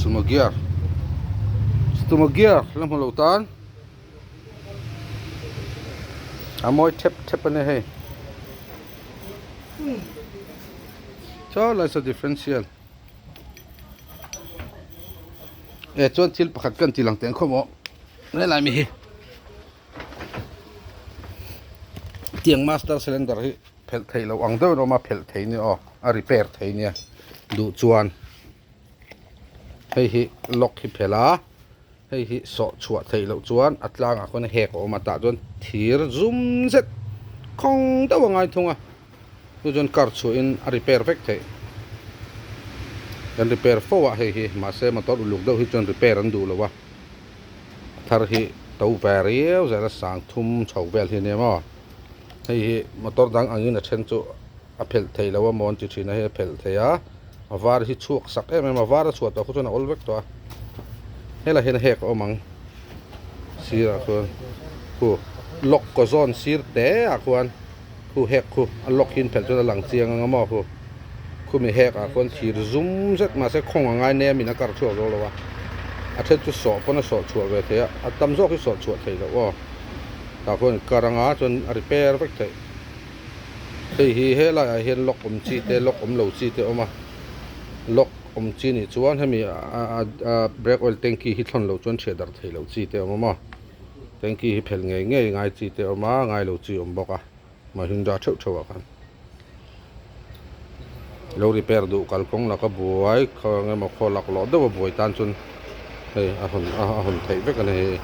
Sumo gear Sumo gear la hmu lo tan a mawi thep thep a ni hei chaw lai saw differential e chuan thil pakhat kan ti lang teh ang khawp maw helai mi hi tiang master cylinder hi phelh theih loh ang deuhin a awm a phelh theih nia aw a repair theih nia duh chuan hei hi lock hi phelh a hei hi sawh chhuah theih loh chuan a tlangah khuan hek a awm a tah chuan thir zum zet khawng deuh a ngai thung a chu chuan car chhuahin a repair vek theih kan repair fo a hei hi mahse motor uluk deuh hi chuan repair an duh lo a a thar hi to ve riau zel a sang thum chho vel hi a nia maw. Hei hi motor dang angin a then chu a phelh thei lo a maw an ti thin a hei a phelh thei a a var hi chhuak sak em em a var a chhuah tawh kha chuan a awl vek tawh a helaiah hian a hek a awm ang sirah khuan khu lock kaw zawn sir te ah khuan khu hek khu a lock hi an phelh chuan a lang chiang ang a maw khu khumi hek ah khuan thir zum zet mahse khawng a ngai nem in a kar chhuak zo lo a a then chu sawh pawn a sawh chhuah ve thei a a tam zawk hi sawh chhuah theih loh aw. Tah khuan kar anga chuan a repair vek theih. Hei hi helaiah hian lock awm chi te lock awm lo chi te a awm a lock awm chi nih chuan hemi a brake oil tanky hi thlawn loh chuan chhiah darh theih loh chi te a awm a tanky hi phelh ngei ngei ngai chi te a awm a ngai lo chi a awm bawk a Mahindra theuh theuh ah khan lo repair duh kalkawng laka buai khaw eng emaw khaw laklawh deuh a buai tan chuan hei a hawn a hawn theih vek a ni hei.